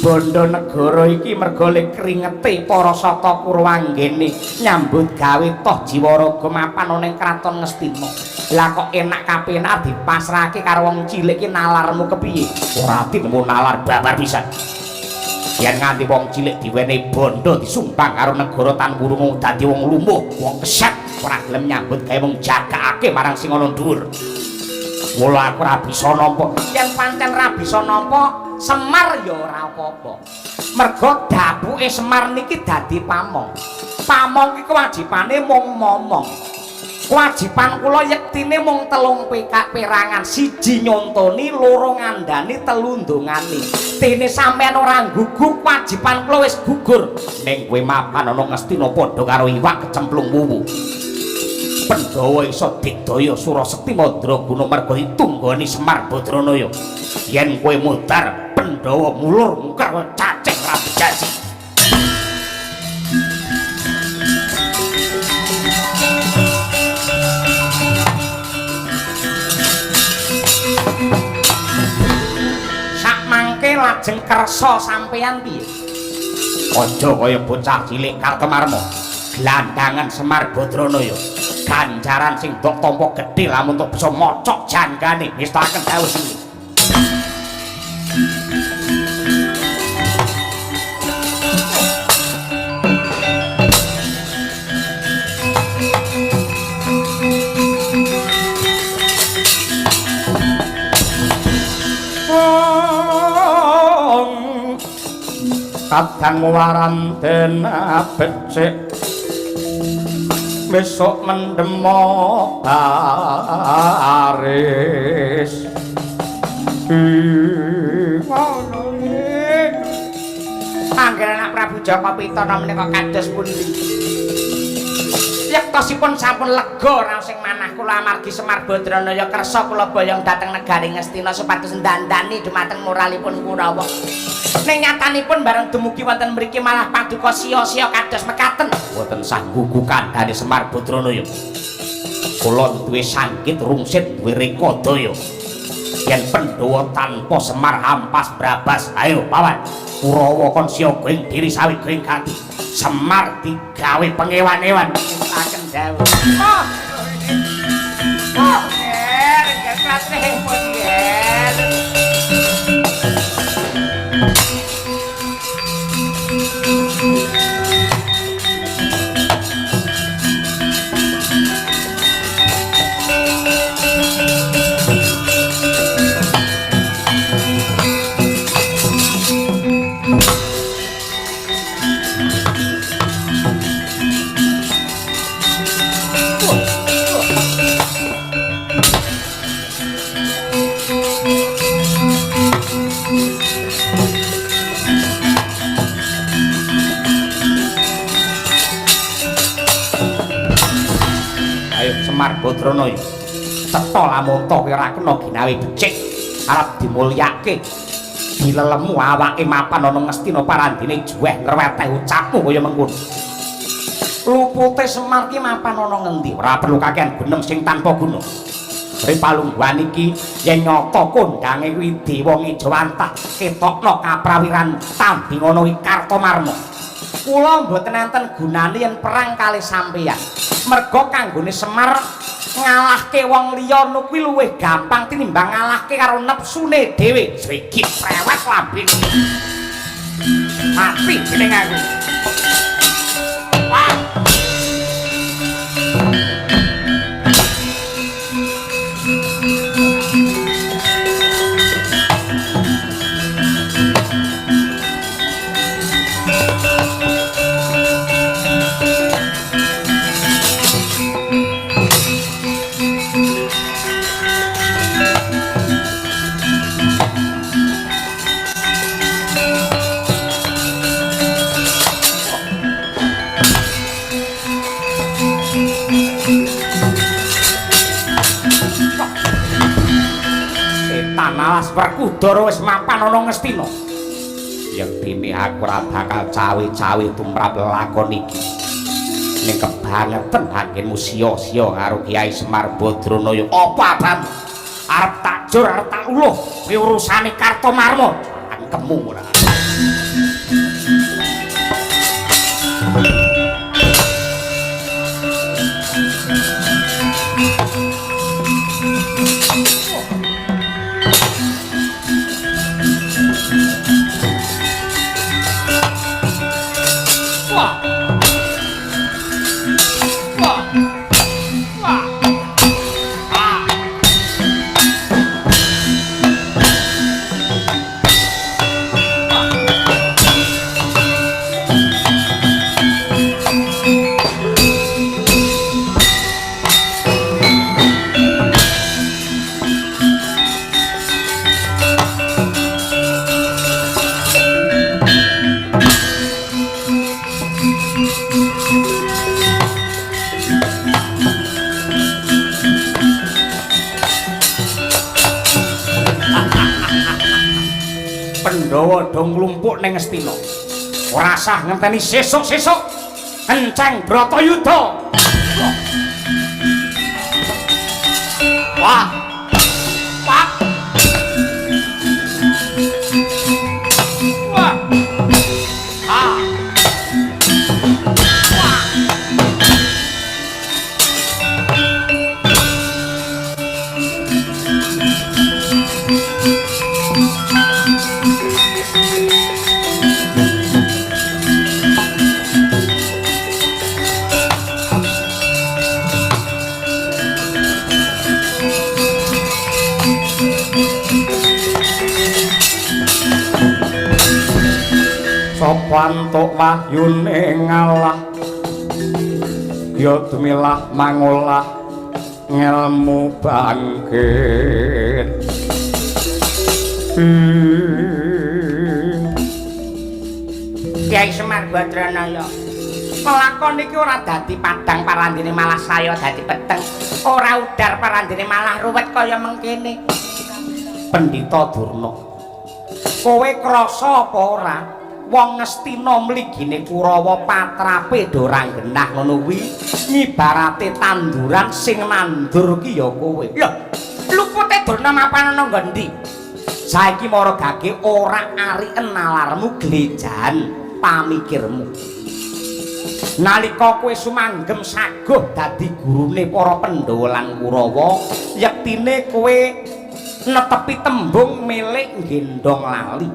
Bondo negara iki merga le kringete para sata Kurwanggene nyambut gawe toh jiwa raga mapan ana ing kraton Ngastina. Lah kok enak kapenak dipasrahake karo wong cilik iki nalarmu kepiye? Ora tinemu nalar babar pisan. Yen nganti wong cilik diwenehi bondo disumbang karo negara tan wurung dadi wong lumuh, wong keset, ora gelem nyambut gawe wong jagakake marang sing ana dhuwur. Mula aku ora bisa nampa. Yen pancen ora bisa nampa, Semar ya ora apa-apa. Merga dapuke Semar niki dadi pamong. Pamong iki kewajibane mung momong. Kewajiban kula yektine mung telung perangan, siji nyontoni, loro ngandani, telu ndongani. Dene sampeyan ora gugu, kewajiban kula wis gugur. Ning kowe mapan ana Ngastina padha karo iwak kecemplung wuwu. Pandhawa iso digdaya Surasekti Mandraguna merga ditunggoni Semar Badranaya. Yen kowe mudhar, Pandhawa mulur mungkar cacing ra bejaji. Sakmangke lajeng kersa sampeyan piye? Aja kaya bocah cilik Kartomarma. Glandangan Semar Badranaya. Ganjaran sing mbok tampa gedhe lamun tok bisa mocok janggane. Ngestakaken dawuh sing. Kadang waranden becik besok mendemo baris. Angger anak Prabu Jaka Pitana menika kados pundi? Yektosipun sampun lega raos ing manah kula amargi Semar Badranaya kersa kula boyong dhateng negari Ngastina supados ndandani dumateng moralipun Kurawa. Ning nyatanipun bareng dumugi wonten mriki malah paduka sia-sia kados mekaten. Mboten sah gugu kandhane Semar Badranaya. Kula duwe sanggit rungsit duwe rekodaya. Yen Pandhawa tanpa Semar ampas brabas, ayo pawan. Kurawa kon siaga ing diri sawiga ing gati. Semar digawe pengewan-ewan. Aken dawuh. Oh. Oh, ger, ger pun ger. Semar Badranaya. Cetha lamun ta kowe ora kena ginawe becik, arep dimulyake. Dilelemu awake mapan ana Ngastina parandene juweh ngreweteh ucapmu kaya mengkono. Lupute Semar ki mapan ana ngendi? Ora perlu kakean gunem sing tanpa guna. Ri palungguhan iki yen nyata kondange kuwi dewa ngejawantah ketokno kaprawiran tanding ana iki Kartomarma. Kula mboten enten gunane yen perang kalih sampeyan. Merga kanggone Semar ngalahke wong liya kuwi luwih gampang tinimbang ngalahke karo nepsune dhewe. Srigit prewek lambene. Mati jeneng aku. Wah. Alas Werkudara wis mapan ana Ngastina. Yektine aku ora bakal cawe-cawe tumrap lakon iki. Ning kebangetan anggenmu sia-sia karo Kyai Semar Badranaya. Apa abam? Arep tak jur, arep tak uluh kuwi urusane Kartomarma. Angkemmu ora. Pandhawa do nglumpuk ning Ngastina. Ora sah ngenteni sesuk-sesuk. Kenceng Bratayuda. Wah. Wah. Wah. Ah. Wah. Sapa antuk wahyune ngalah ya dumilah mangolah ngelmu bangkit. Kyai Semar Badranaya, pelakon iki ora dadi padang parandene malah saya dadi peteng, ora udar parandene malah ruwet kaya mengkene. Pendhita Durna, kowe krasa apa ora wong Ngastina mligine Kurawa patrape do ora genah ngono kuwi ngibarate tanduran sing nandur ki ya kowe. Lho, lupute Durna mapan ana nggon ndi? Saiki mara gage ora ariken nalarmu glejahan pamikirmu. Nalika kowe sumanggem saguh dadi gurune para Pandhawa lan Kurawa, yektine kowe netepi tembung milik nggendong lali.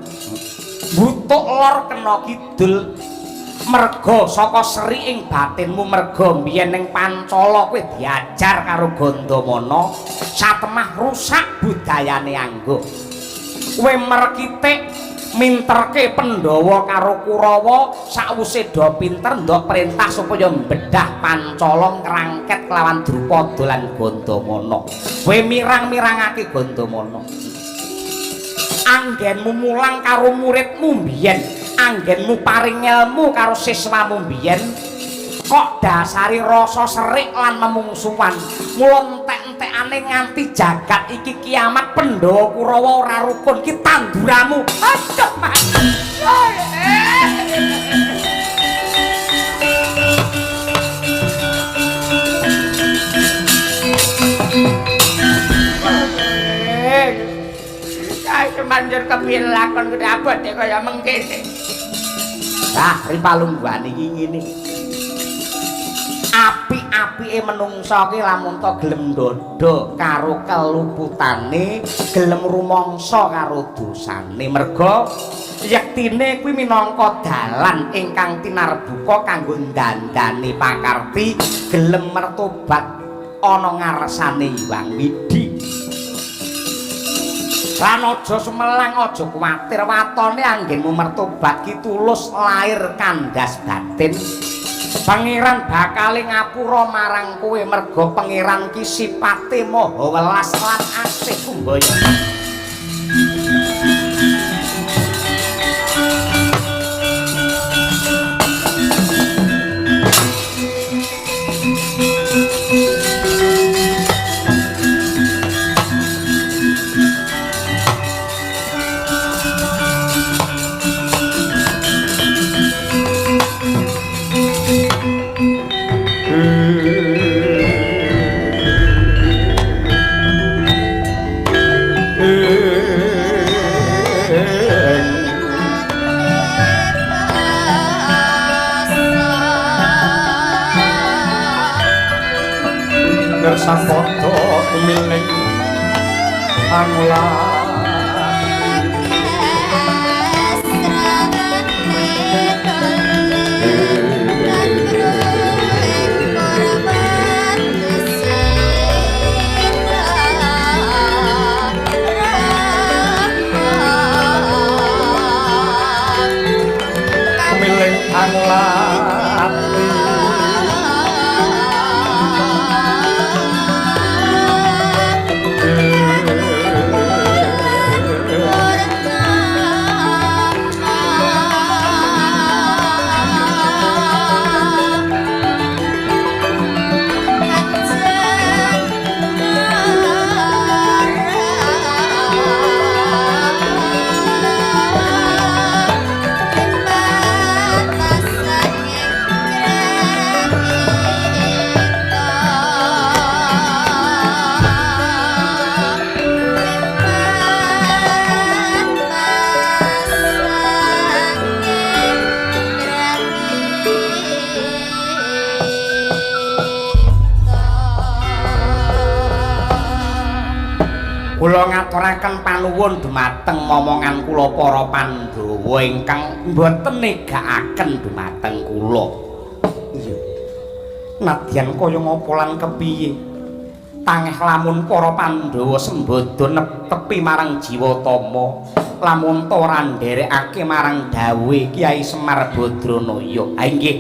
Butuk lor kena kidul merga saka seri ing batinmu, merga mbiyen ning Pancala kowe diajar karo Gandamana satemah rusak budayane anggo. Kowe merkitik minterke Pandhawa karo Kurawa, sakwise do pinter ndok perintah supaya mbedah Pancala ngrangket kelawan Drupada lan Gandamana. Kowe mirang-mirangake Gandamana. Anggenmu mulang karo muridmu mbiyen, anggenmu paring ilmu karo siswamu mbiyen, Kok dasari rasa serik lan memungsuhan. Mula entek-entekane nganti jagat iki kiamat Pandhawa Kurawa ora rukun ki tanduramu. Aduh, Mas. Kae manjur kepiye lakon kuwi abote kaya mengkene. Lah, ripalungguhan iki ngene. Apik-apike menungsa ki lamun ta gelem ndodho karo keluputane, gelem rumangsa karo dosane. Merga yektine kuwi minangka dalan ingkang tinarbuka kanggo ndandani pakarti gelem mertobat ana ngarsane Hyang Widhi. Lan aja sumelang, aja kuwatir, watone anggenmu mertobat ki tulus lair kandhas batin. Pangeran bakal ngapura marang kowe merga pangeran ki sipate maha welas lan asih kumbaya. Sapada kumiling angulati kumiling angulati. Kula ngaturaken panuwun dumateng momongan kula para Pandhawa ingkang mboten negakaken dumateng kula. Iya. Nadyan kaya ngapa lan kepiye? Tangeh lamun para Pandhawa sembada netepi marang Jiwa Tama, lamun ta ora nderekake marang dawuhe Kyai Semar Badranaya. Ha inggih.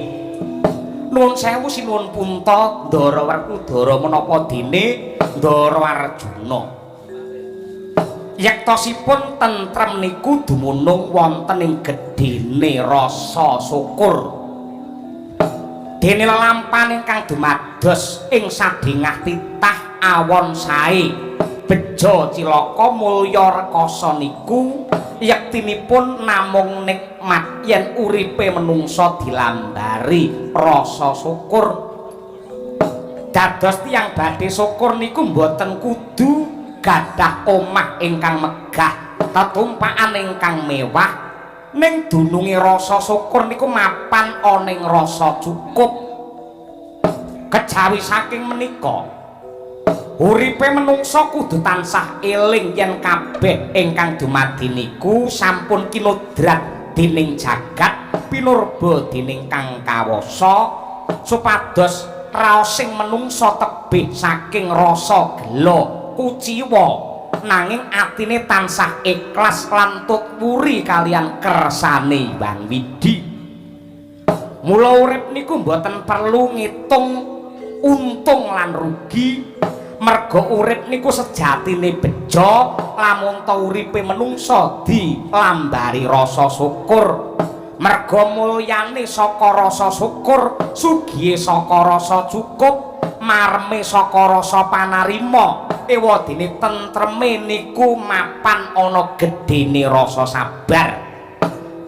Nuwun sewu sinuwun punta Ndara Werkudara menapa dene Ndara Arjuna. Yektosipun tentrem niku dumunung wonten ing gedhene rasa syukur. Dene lelampan ingkang dumados ing sadhengah titah awon sae bejo cilaka mulya rekasa niku yektinipun namung nikmat yen uripe menungsa dilambari rasa syukur. Dados tiyang badhe syukur niku mboten kudu gadah omah ingkang megah, tetumpakan ingkang mewah, ning dununge rasa syukur niku mapan ana ing rasa cukup. Kejawi saking menika, uripe menungsa kudu tansah eling yen kabeh ingkang dumadi niku sampun kinodrat dening jagat, pinurba dening Kang Kawasa, supados raosing menungsa tebih saking rasa gela kuciwa, nanging atine tansah ikhlas lan tut wuri kalian kersane Hyang Widhi. Mula urip niku mboten perlu ngitung untung lan rugi, merga urip niku sejatine bejo lamun ta uripe menungsa dilambari rasa syukur. Merga mulyane saka rasa syukur, sugihe saka rasa cukup, mareme saka rasa panarima, ewadene tentreme niku mapan ana gedene rasa sabar.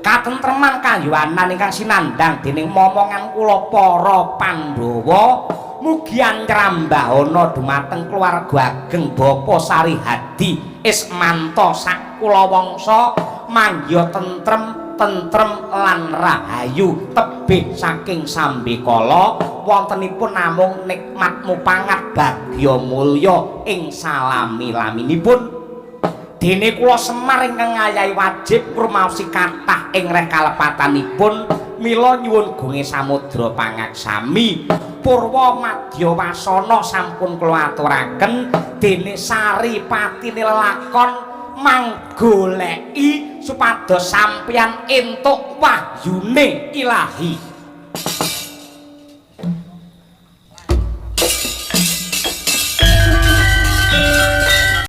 Katentreman kayuwanan ingkang sinandhang dening momongan kula para Pandhawa mugi anyrambahana dumateng keluarga ageng Bapak Sarihadi Ismanto sak kulawangsa manggiha tentrem tentrem lan rahayu tebih saking sambekala wontenipun namung nikmat mupangat bagya mulya ing salami-laminipun. Dene kula Semar ingkang ngayahi wajib ngrumaosi kathah ing reh kalepatanipun, mila nyuwun gonge samudra pangaksami. Purwa madya wasana sampun kula aturaken, dene sari patine lelakon manggoleki supados sampeyan entuk wahyune ilahi.